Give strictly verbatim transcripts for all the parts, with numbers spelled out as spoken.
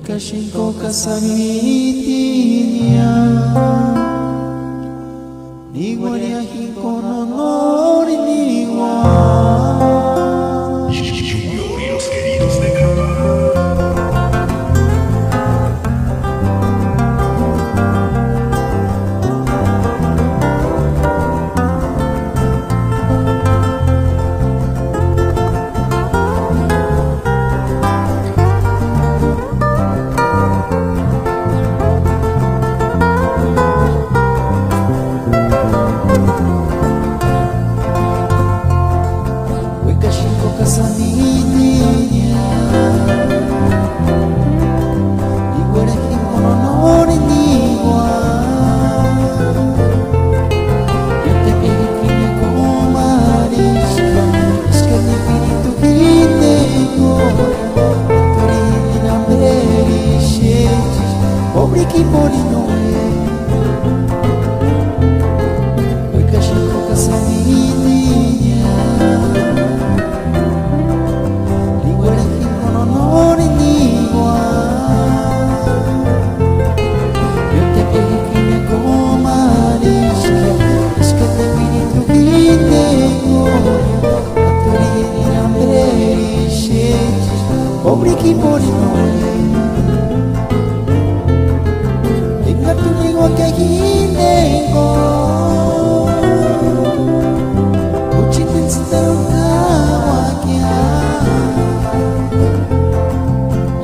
Ka xenko ka sanitiña, niuarhia jinko no nórini niua. Junior y los queridos de Capa. Uékasïnga ukasanitiña, niuarhia jimbo no nórini niua. Iótepia jikini kómarhiska, eskani Espiritu jíndenguarhia, anturini amberi exechia, pobrekini mórini no. Uékasïnga ukasanitiña, niuarhia jimbo no nórini niua. Iótepia jikini kómarhiska, eskani Espiritu jíndenguarhia, anturini amberi exechia, pobrekini mórini no. Enga túni uákea jíndengu, juchitini tsïndarhu kauakia.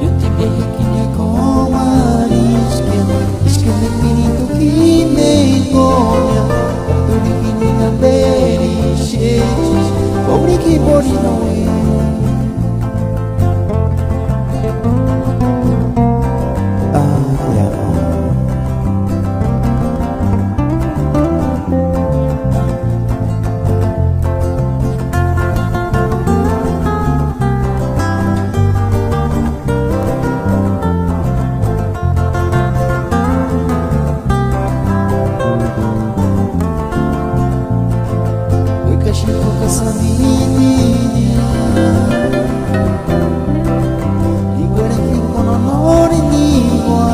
Iótepia jikini kómarhiska, eskani Espiritu jíndenguarhia, anturini amberi exechia, pobrekini mórini no. Uékasïnga ukasanitiña, niuarhia jimbo no nórini niua.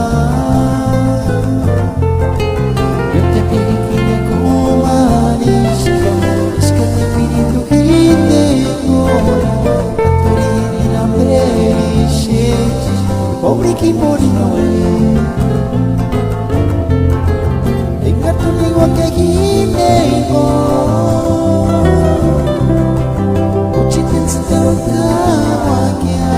Iótepia jikini kómarhiska, eskani Espiritu jíndenguarhia, anturini amberi exechia, pobrekini mórini no. Enga túni uákea jíndengu, juchitini tsîndarhu kauakia.